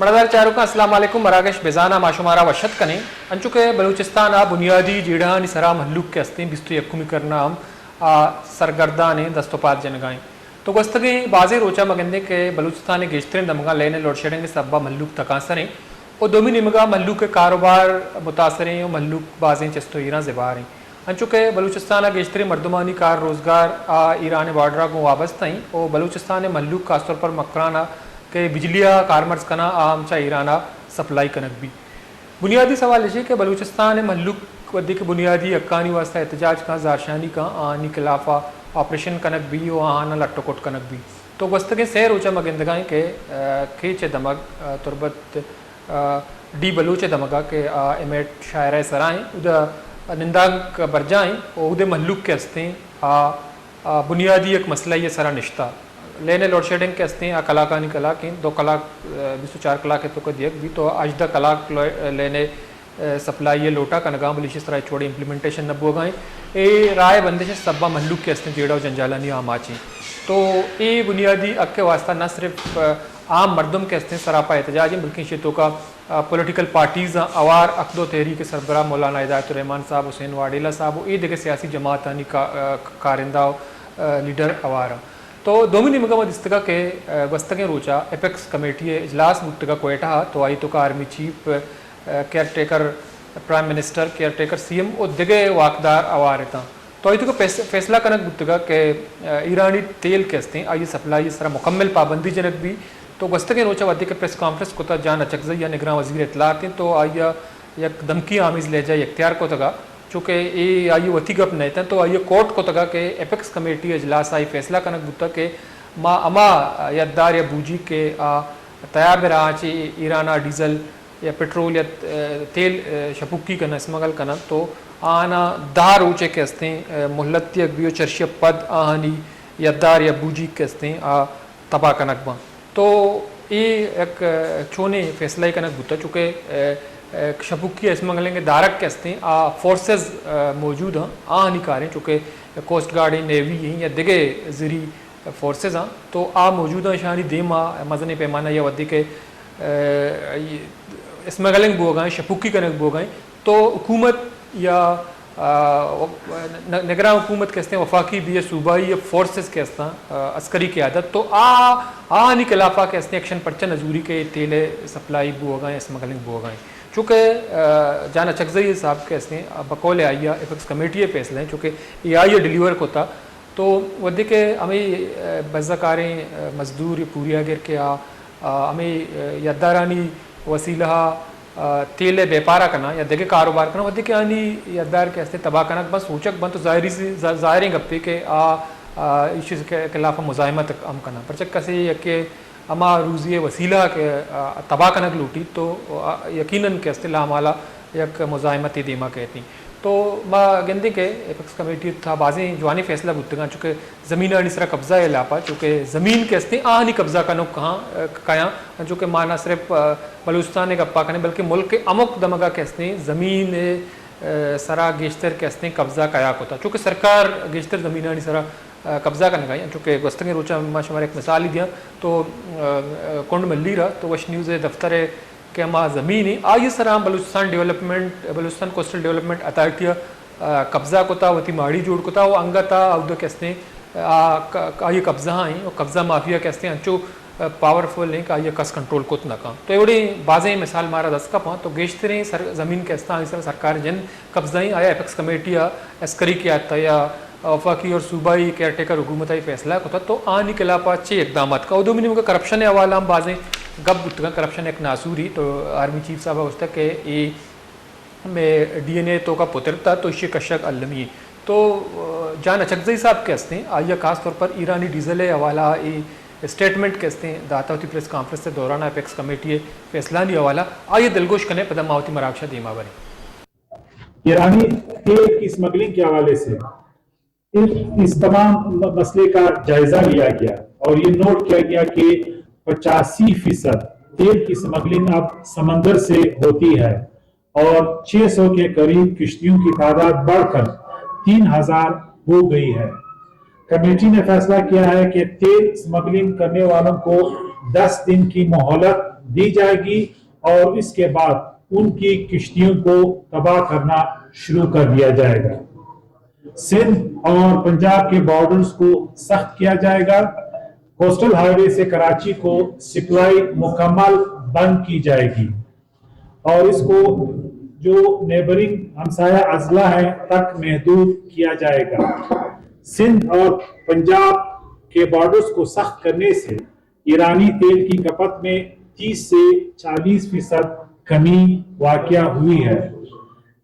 پڑدار چاروکاں، السلام علیکم۔ مراگش بزاناں ما شمارا وش اتک کنیں۔ انچو کہ بلوچستان ء بنیادی جیڑہانی سرا مہلوک کہ استیں، بیست و یکمی کرنا ہم آ سرگردانیں دست و پاد جنگائیں۔ تو گوستگیں بازیں روچا ما گندیں کہ بلوچستان ء گیشتریں دمگاں لین ء لوڈ شیڈنگ ء سببا مہلوک تکانسریں و دومی نیمگا مہلوک ء کاروبار متاثریں و مہلوک بازیں چست و ایراں زباریں۔ انچو کہ بلوچستان ء گیشتریں مردمانی کار روزگار آ ایران ء بارڈر ء گوں وابستہ ایں و بلوچستان ء مھلوک خاص طور پر مکران ء کہ بجلی ء کارمرز کناں آ ہم چہ ایران ء سپلائی کنگ بیت۔ بنیادی سوال ایش کہ بلوچستان ء مھلوک وھدے کہ بنیادی حقانی واستہ احتجاج کن، زہرشانی کن، آہانی خلاف ء آپریشن کنگ بی و آہاناں لٹ و کٹ کنگ بی۔ تو گوستگیں سئے روچ ء ما گندگائیں کہ، ء، کیچ ء دمگ، ء، تربت ء ڈی بلوچ ء دمگا کہ آ ایم ایٹ شاعرہ ء سرا ایں، اودا نندانک برجاہ ایں و اودے مھلوک کہ استیں آ، آ بنیادی یک مسئلہ ء سرا نشتہ۔ لین ء لوڈ شیڈنگ کہ استیں آ کلاکانی کلاک ایں، دو کلاک، ء، بیست و چار کلاک ء توکا دیگ بیت تو ہژدہ کلاک لو-، لین ء، ء، سپلائی ء لوٹا کنگاں، بلے ایشی سرا ہچ وڑیں امپلیمنٹیشن نہ بوگا ایں۔ اے راہ ء بندش ء سببا مھلوک کہ استیں جیڑہ و جنجالانی آماچ ایں۔ تو اے بنیادی حق ء واستہ نہ صرف، ء، عام مردم کہ استیں سراپا احتجاج ایں، بلکیں ایشی توکا، ء، پولیٹیکل پارٹیز آں، ہوار حق دو تحریک ء سربراہ مولانا ہدایت الرحمان صاحب، حسین واڈیلا صاحب و اے دگہ سیاسی جماعتانی کا-، ء، کارندہ و، ء، لیڈر ہوار آں۔ تو دومی نیمگا ما دیستگا کہ، ء، گوستگیں روچا ایپکس کمیٹی ء اجلاس بوتگا کوئٹہ ء، تو آئی توکا آرمی چیف، ء، caretaker prime minister, caretaker C M و دگہ واکدار ہوار اتاں۔ تو آئی توکا پیس-، فیصلہ کنگ بوتگا کہ، ء، ایرانی تیل کہ استیں، آئی سپلائی سرا مکمل پابندی جنگ بی۔ تو گوستگیں روچا وھدے کہ پریس کانفرنس کتا جان اچکزئی ء نگراں وزیر اطلاعات انت تو آئی ء یک دھمکی آمیز لہجہ اختیار کتگا، چونکہ اے آئی وتی گپ نہ اتنت تو آئی کوٹ کتگا کہ ایپکس کمیٹی اجلاس آئی فیصلہ کنگ بوتا کہ ما ہما یدار یا بوجی کہ آ تیاب راہ چہ ایران ء ڈیزل یا پٹرول یا، ء، تیل، ء، شپکی کنن، اسمگل کنن، تو آہانا دہ روچے کہ استیں، ء، مہلت دیگ بی و چرشی ء پد آہانی یدار یا بوجیگ کہ استیں، آ تباہ کنگ باں۔ تو اے یک، ء، چونیں فیصلہ کنگ بوتا، چونکہ، ء، ء، شپکی ء اسمگلنگ ء دارگ کہ استیں، آ فورسز، ء، موجود ہیں، آہانی کاریں، چونکہ کوسٹ گارڈ ہیں، نیوی ہیں یا دگہ زرعی فورسز آں، تو آ موجود آں، اشانی دیم ء مزنیں پیمانہ یا وھدے کہ، ء، اسمگلنگ بوگا ایں، شپکی کنگ بوگا ایں، تو حکومت یا، ء، ن-، نگراں حکومت کہ استیں، وفاقی بی یا صوبائی یا فورسز کہ استاں، ء، عسکری قیادت، تو آ، آہانی خلافا کہ استیں ایکشن پرچہ نہ زوری کہ اے تیل ء سپلائی بوگا ایں، اسمگلنگ بوگا ایں۔ چونکہ، ء، جان اچکزئی صاحب کہ استیں، بقول آئی ء ایپکس کمیٹی ء فیصلہ ایں، چونکہ اے آئی ء ڈیلیور کتا، تو وھدے کہ ہمے، ء، بزہ کاریں، ء، مزدور یا پوریا گر کہ آ، آ، ہمے، ء، یدارانی وسیلہ ء، ء، تیل ء بیپار ء کناں یا دگہ کاروبار کناں، وھدے کہ آنی یدار کہ استیں تباہ کنگ بنت، سوچگ بنت، تو ظاہری سی-، ظا-، ظاہریں گپے کہ آ، آ، ایشی کے-، خلاف مزاحمت ہم کناں۔ پرچہ کسے یکے ہما روزی ء وسیلہ کہ، آ، تباہ کنگ لوٹیت تو، آ، یقیناً کہ استیں لامالا یک مزاحمتے دیما کیت۔ تو ما گندیں کہ ایپکس کمیٹی ء تھا بازیں جوانیں فیصلہ بوتگاں، چونکہ زمینانی سرا قبضہ ء ہلاپا، چونکہ زمین کہ استیں آہانی قبضہ کنوک کہاں، ء، کیاں، انچو کہ ما نہ صرف، ء، بلوچستان ء گپا کنیں، بلکہ ملک ء ہمک دمگا کہ استیں زمین ء، ء، سرا گیشتر کہ استیں قبضہ کیا کتا، چونکہ سرکار گیشتر زمینانی سرا، ء، قبضہ کنگا ایں۔ انچو کہ گوستگیں روچاں ما شمارا یک مثالے دیاں تو، ء، ء، کنڈ ملیر ء تو وش نیوز ء دفتر ء کہ ہما زمین ایں، آئی ء سرا ہم بلوچستان ڈیولپمنٹ، بلوچستان کوسٹل ڈیولپمنٹ اتھارٹی ء، ء، قبضہ کتا، وتی ماڑی جوڑ کتا و انگت ء اود کہ استیں، آ، ک-، آئی ء قبضہ ایں و قبضہ مافیا کہ استیں انچو، ء، پاورفل ایں کہ آئی ء کس کنٹرول کت نہ کن۔ تو اے وڑیں بازیں مثال مارا دست کپاں، تو گیشتریں سر-، زمین کہ استاں آئی سر سرکار جند قبضہ ایں، آیا ایپکس کمیٹی ء عسکری قیادت ء یا وفاقی اور صوبائی کیئر ٹیکر حکومت ء فیصلہ کتا تو آنی خلاف ء چے اقدامات کا؟ و دومی نیمگا کرپشن ء حوالہ ہم بازیں گپ بوتگاں، کرپشن یک ناسوری تو آرمی چیف صاحب ء گوشتگ کہ اے مئے ڈی این اے توکا پترتا تو ایشی کشگ المی۔ تو، ء، جان اچکزئی صاحب کہ استیں، آئی ء خاص طور پر ایرانی ڈیزل ء حوالہ ء اے اسٹیٹمنٹ کہ استیں داتا وتی پریس کانفرنس ء دوران ء ایپکس کمیٹی ء فیصلہانی حوالہ آئی ء دلگوش کنیں، پدا ما وتی مراگش ء دیما بریں۔ ایرانی تیل کی اسمگلنگ کے حوالے سے اس، اس تمام م-، مسئلے کا جائزہ لیا گیا اور یہ نوٹ کیا گیا کہ پچاسی فیصد تیل کی اسمگلنگ اب سمندر سے ہوتی ہے اور چھ سو کے قریب کشتیوں کی تعداد بڑھ کر تین ہزار ہو گئی ہے۔ کمیٹی نے فیصلہ کیا ہے کہ تیل اسمگلنگ کرنے والوں کو دس دن کی مہلت दी जाएगी और इसके बाद उनकी किश्तियों को तबाह करना शुरू कर दिया जाएगा। सिंध और पंजाब के बॉर्डर्स को सख्त किया जाएगा। कोस्टल हाईवे से कराची को सप्लाई मुकम्मल बंद की जाएगी और इसको जो नेबरिंग हमसाया अजला है तक महदूद किया जाएगा। सिंध और पंजाब के बॉर्डर्स को सख्त करने से ईरानी तेल की खपत में तीस से चालीस फीसद कमी वाकया हुई है।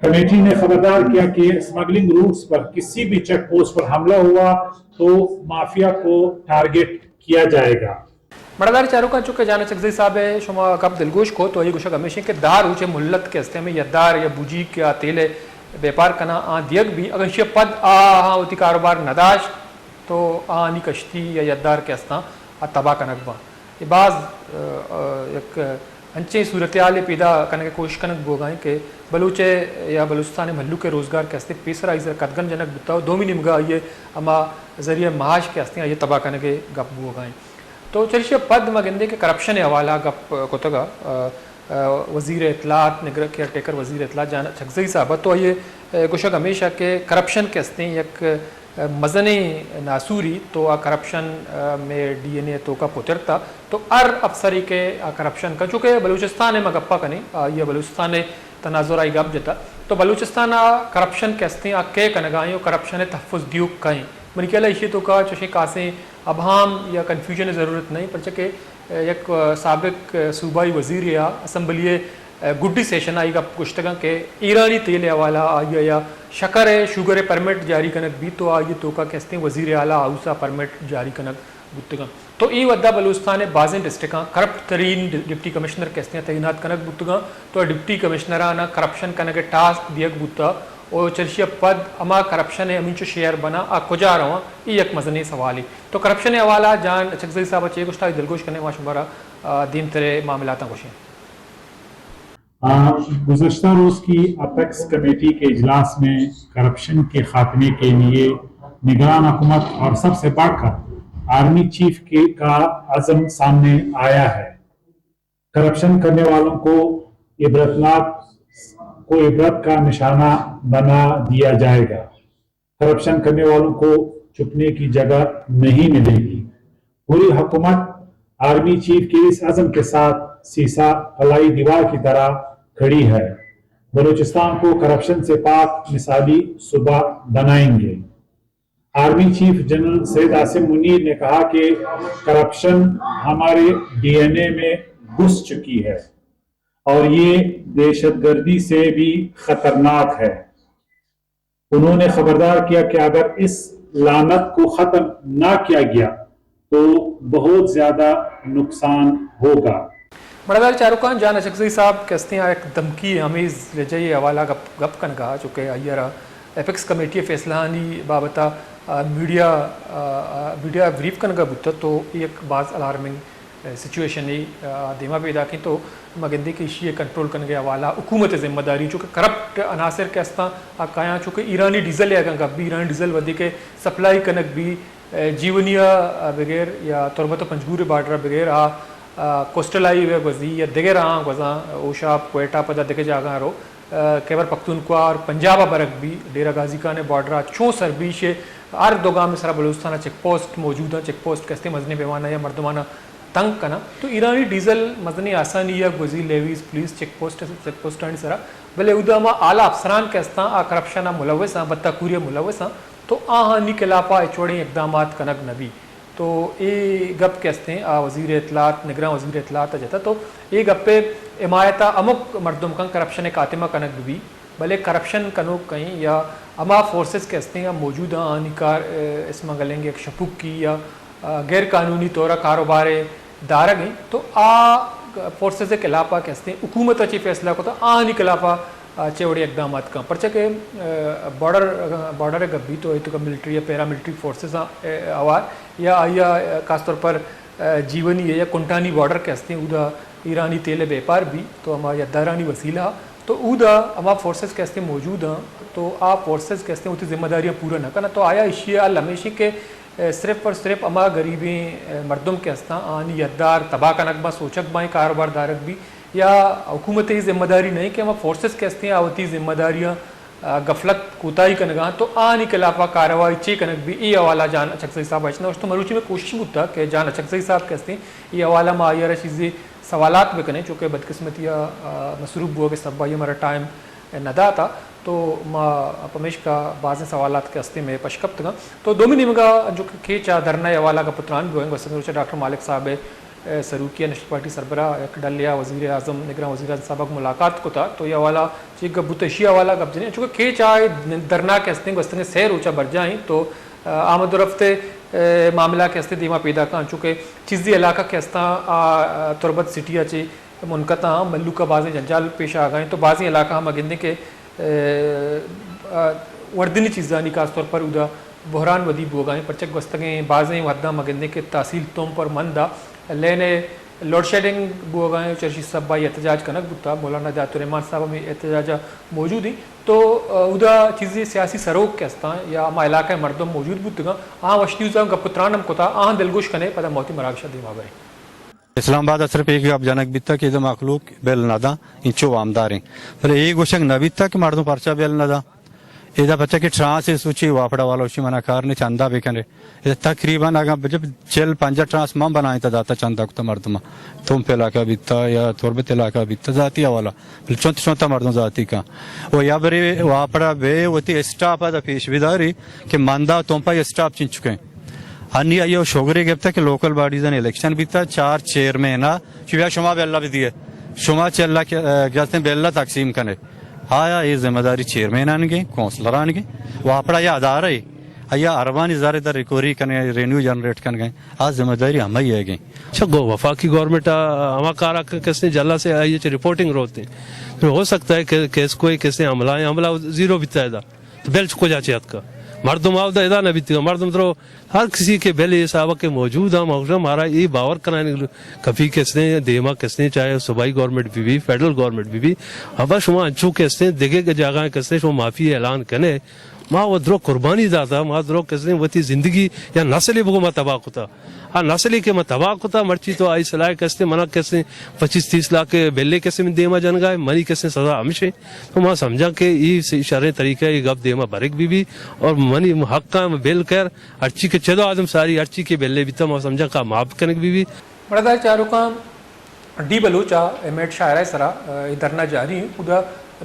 कमेटी ने खबरदार किया कि स्मगलिंग रूट्स पर किसी भी चेक पोस्ट पर हमला हुआ तो माफिया को टारगेट किया जाएगा। مڑدار چاروکاں، چونکہ جان اچکزئی صاحب ء شما گپ دلگوش کو تو یہ گوشگ ہمیش کہ دہ روچ مہلت کہ ہستے ہمیں یدار یا بوجیک یا تیل بیپار کنا آ دیگ بھی، اگر شی پد آ وتی کاروبار نداشت تو آہانی کشتی یا یدار کہ ہستاں آ تباہ کنگ باں۔ اے باز، ء، ء، یک انچیں صورتحالے پیدا کنگ ء کوشش کنگ بوگا ایں کہ بلوچ ء یا بلوچستان ء مھلوک ء روزگار کہ است پیسرا آئی سرا قدغن جنگ بوتا و دومی نیمگا آئی ء ہما ذریعہ معاش کہ استیں آئی ء تباہ کنگ ء گپ بوگا ایں۔ تو چریشی ء پد ما گندیں کہ کرپشن ء حوالہ گپ کتگ ء، ء، وزیر اطلاعات نگر-، کیئر ٹیکر وزیر اطلاعات جان اچکزئی صاحب ء تو آئی ء گوشگ ہمیش ء کہ کرپشن کہ استیں یک مزنیں ناسوری تو آ کرپشن، ء، مئے ڈی این اے توکا پترتا تو ہر افسرے کہ آ کرپشن کن، چونکہ بلوچستان ء ما گپا کنیں، آئی ء بلوچستان ء تناظر آئی گپ جتا تو بلوچستان ء کرپشن کہ استیں آ کئے کنگا ایں و کرپشن ء تحفظ دیوک کئے ایں؟ منی خیال ء ایشی توکا چوشیں خاصیں ابہام یا کنفیوژن ء ضرورت نہیں، پرچہ کہ یک سابق صوبائی وزیرے آ اسمبلی ء گڈی سیشن آئی گپ گوشتگاں کہ ایرانی تیل ء حوالہ آئی ء یا شکر ء شوگر ء پرمٹ جاری کنگ بیت تو آئی ء توکا کہ استیں وزیر اعلی ہاؤس ء پرمٹ جاری کنگ بوتگاں۔ تو اے وھدا بلوچستان ء بازیں ڈسٹرکاں کرپٹ ترین ڈ-، ڈپٹی کمشنر کہ استیں تعینات کنگ بوتگاں تو ڈپٹی کمشنراناں کرپشن کنگ ء ٹاسک دیگ بوتا و چرشی ء پد ہما کرپشن ء ہمینچو شیئر بنا آ کجا رواں؟ اے یک مزنیں سوالے۔ تو کرپشن ء حوالہ جان اچکزئی صاحب ء چے گوشتا، دلگوش کنیں ما شمارا، آ، دیمتر ء معاملاتاں گوشیں۔ آ، گزشتہ روز کی اپیکس کمیٹی کے اجلاس میں کرپشن کے خاتمے کے لیے نگران حکومت اور سب سے بڑھ کر آرمی چیف کے، کا عزم سامنے آیا ہے۔ کرپشن کرنے والوں کو عبرتناک، کو عبرت کا نشانہ بنا دیا جائے گا۔ کرپشن کرنے والوں کو چھپنے کی جگہ نہیں ملے گی۔ پوری حکومت آرمی چیف کے اس عزم کے ساتھ سیسہ پلائی دیوار کی طرح کھڑی ہے۔ بلوچستان کو کرپشن سے پاک مثالی صوبہ بنائیں گے۔ آرمی چیف جنرل سید عاصم منیر نے کہا کہ کرپشن ہمارے ڈی این اے میں گھس چکی ہے اور یہ دہشت گردی سے بھی خطرناک ہے۔ انہوں نے خبردار کیا کہ اگر اس لعنت کو ختم نہ کیا گیا تو بہت زیادہ نقصان ہوگا۔ مڑدار چاروکاں، جان اچکزئی صاحب کہ استیں آ یک دھمکی آمیز لہجہ ء حوالہ گپ، گپ کنگا، چونکہ آئی ء را اپیکس کمیٹی ء فیصلہانی بابت ء، آ، میڈیا، آ، آ، میڈیا ء بریف کنگا بوتہ تو اے یک باز الارمنگ سچویشنے، آ، دیما پیداک انت تو ما گندیں کہ ایشی ء کنٹرول کنگ ء حوالہ حکومت ء ذمہ داری، چونکہ کرپٹ عناصر کہ استاں آ کایاں، چونکہ ایرانی ڈیزل ء اگاں گپ بی، ایرانی ڈیزل ودی کہ سپلائی کنگ بی، آ، جیونی ء بغیر یا تربت ء پنجگور ء بارڈر ء بغیر آ، آ، کوسٹل ہائی وے گوزی یا دگہ راہاں گوزاں، ہوشاپ، کوئٹہ پدا دگہ جاگہاں رو، آ، خیبر پختونخوا اور پنجاب ء برگ بی، ڈیرہ غازی خان ء بارڈر ء چون سر بی شے ہر دو گام ء سرا بلوچستان ء چیک پوسٹ موجود آں، چیک پوسٹ کہ استیں مزنیں پیمانہ یا مردماناں تنگ کناں۔ تو ایرانی ڈیزل مزنیں آسانی ء گوزی levies, police check post, check پوسٹانی سرا، بلے اودا ہما اعلی افسران کہ استاں آ کرپشن ء ملوث آں، بتاکوری ء ملوث آں، تو آہانی خلاف ء ہچ وڑیں اقدامات کنگ نہ بی۔ تو اے گپ کہ استیں آ وزیر اطلاعات، نگراں وزیر اطلاعات ء جتا، تو اے گپ ء حمایت ء ہمک مردم کن کرپشن ء خاتمہ کنگ بہ بی، بلے کرپشن کنوک کئیں یا ہما فورسز کہ استیں آ موجود آں، آنی کار، ء، اسمگلنگ یک شپوکی یا، ء، غیر قانونی طور ء کاروبار ء دارگ انت، تو آ فورسز ء خلاف ء کہ استیں حکومت ء چی فیصلہ کتا آنی خلاف ء آ، چے وڑیں اقدامات کن، پرچہ کہ، ء، بارڈر، بارڈر ء گپ بیت تو اے توکا ملٹری یا پیراملٹری فورسز آں، ء، ہوار یا آئی ء خاص طور پر، ء، جیونی یا کنٹانی بارڈر کہ استیں اودا ایرانی تیل ء بیپار بی تو ہما یدارانی وسیلہ آ تو اودا ہما فورسز کہ استیں موجود آں تو آ فورسز کہ استیں وتی ذمہ داریاں پورا نہ کناں تو آیا ایشی ء حل ہمیش انت کہ صرف اور صرف ہما غریبیں مردم کہ ہستاں، آنی یدار تباہ کنگ باں، سوچگ باں، کاروبار دارگ بی، یا حکومت ءِ ذمہ داری نہیں کہ ہما فورسز کہ ہستیں، آ وتی ذمہ داریاں، آ، غفلت کوتاہی کنگا، تو آنی خلافا کارروائی چے کنگ بی، اے حوالہ جان اچکزئی صاحب اچنا۔ تو مروچی میں کوشش بوتا کہ جان اچکزئی صاحب کہ ہستیں، اے حوالہ ما آئی ءَ را چیزے سوالات بکنیں، چونکہ بدقسمتی ءَ، آ، مصروف بوگ ءِ سبب ءَ آئی ءَ مارا ٹائم نہ داتا، تو ما پمیشکا بازیں سوالات کہ ہستیں مئے پش کپتگاں۔ تو دومی نیمگا جو کہ کیچ ءَ دھرنا ءِ حوالہ گپ و تران بوئیں، گوستگیں روچ ءَ ڈاکٹر مالک صاحب ءِ، اے، سروکی ءَ نیشنل پارٹی سربراہ یک ڈلے ءَ وزیر اعظم، نگراں وزیر اعظم صاحب ءَ ملاقات کتا، تو اے حوالہ چی گپ بوتا، اشی حوالہ گپ جنیں، چونکہ کیچ ءَ دھرنا کہ ہستیں گوستگیں سے روچ ءَ برجاہ ایں، تو، آ، آمد و رفت ءِ، اے، معاملہ کہ ہستیں دیما پیداک ایں، چونکہ چیزی علاقہ کہ ہستاں، آ، آ، تربت سٹی ءَ چہ منقطع آں، مھلوک ءَ بازیں جنجال پیش آگا ایں، تو بازیں علاقہ ہم گندیں کہ، اے، آ، وردنی چیزانی خاص طور پر اودا بحران ودی بوگا ایں، پرچہ گوستگیں بازیں وھداں ما گندیں کہ تحصیل تمپ اور مند ءَ لین ءِ لوڈ شیڈنگ بوگا ایں، چرشی سبب ءَ احتجاج کنگ بوتا، مولانا حیات الرحمان صاحب ہم احتجاج ءَ موجود ایں۔ تو، آ، اودا چیزے سیاسی سروک کہ ہستاں یا ہما علاقہ ءِ مردم موجود بوتگاں، آ وش نیوز ءَ گپ و تران ہم کتا، آہاں دلگوش کنے، پدا ما وتی مراگش ءَ دیما بریں۔ اسلام آباد ءَ صرف ایک گپ جنگ بیتا کہ ادا مخلوق بل نہ داں، انچو وامدار ایں۔ بلے اے گوشگ نہ بیتا کہ مردم پرچا بل نہ داں۔ ادا پچا کہ ٹرانس ءِ سوچی واپڈا والا وشی منا کار نے چندہ بکنے۔ ادا تقریباً اگاں بجب چل پنجاہ ٹرانس من بنائیں تا داتا چندہ کتا مردم۔ تمپ علاقہ بیتا یا تربت علاقہ بیتا ذاتی حوالہ۔ بلے چونت چونتا مردم ذاتی کن۔ و یا بری واپڈا بے وتی اسٹاپ ءَ دا پیش بداری کہ مندا تمپا اسٹاپ چنچکیں۔ ہنی آئی ءَ شوگرے گپتا کہ لوکل باڈیز ءِ الیکشن بیتا، چار چیئرمین ءَ چو بیا شما بل ءَ بدیے، شما چل ءَ کہ، اے، گستیں بل ءَ تقسیم کنے۔ آیا اے ذمہ داری چیئرمین آنگیں، کونسلر آنگیں؟ واپڈا یا ادارہ اے، آیا اربانی زر در ریکوری کنے، رینیو جنریٹ کنگیں، آ ذمہ داری ہمے ئیگیں۔ چہ گو وفاقی گورنمنٹ ءَ ہما کار ءَ کسیں جلا سے آئی ءَ چہ رپورٹنگ روت ایں۔ پھر ہو سکتا ہے کہ کیس کوئی کسیں عملہ ایں، عملہ زیرو بیتا ادا۔ تو بل چہ کجا چہ اتکا؟ مردم آودا ادا نہ بیتگا، مردم درو ہر کسی کہ بل اے حساب کہ موجود ہم، مارا اے باور کنائینگ کپی کسنے، دیما کسنے، چاہے صوبائی گورنمنٹ بی بی، فیڈرل گورنمنٹ بی بی، ابا شما انچو کسنے، دگہ جاگہ کسنے، شما معافی اعلان کنے، ما و درو قربانی داتا، ما درو کسنے وتی زندگی یا نسلے بگو ما تباہ کتا۔ آ نسلے کہ ما تباہ کتا، مرچی تو آئی صلاح کستے، منا کستے پچیس تیس لاکھ بلے کستے من دیما جنگا ہے، منی کستے سزا ہمشے۔ تو ما سمجھا کہ ای سی شریں طریقہ ای گپ دیما برک بی بی اور منی حق کا بل کر، ہرچی کہ چدو آدم ساری ہرچی کہ بلے بیتا ما سمجھا کا معاف کنک بی بی۔ مڑدار چاروکاں، ڈی بلوچ ءَ ایم ایڈ شاعرہ ءِ سرا، اے دھرنا جاری ایں۔ اودا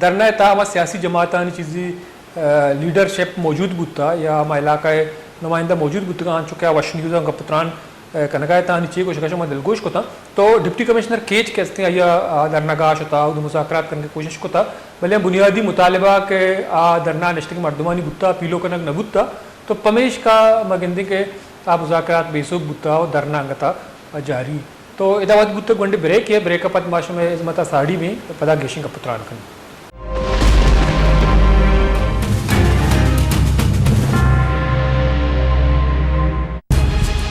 دھرنا ءِ تہا ہما سیاسی جماعتانی چیزی، اے، لیڈرشپ موجود بوتا یا ہما علاقہ ءِ نمائندہ موجود بوتگاں، انچو کہ آ وش نیوز ءَ گپ و تران، اے، کنگا ات، آہانی چے گوشگ ءَ شما دلگوش کتاں۔ تو ڈپٹی کمشنر کیچ کہ ہستیں، آئی ءَ آ دھرنا گاہ شتا، اودا مذاکرات کنگ ءِ کوشش کتا، بلے بنیادی مطالبہ کہ آ دھرنا نشتگیں مردمانی بوتا، پیلو کنگ نہ بوتا، تو پمیشکا ما گندیں کہ آ مذاکرات بے سوب بوتا و دھرنا انگتا جاری۔ تو ادا وقت بوتگ گونڈیں بریکے، بریک ءَ پد ما شمئے ہزمت ءَ ساڑی بیں، پدا گیشیں گپ ءُ تران کنیں۔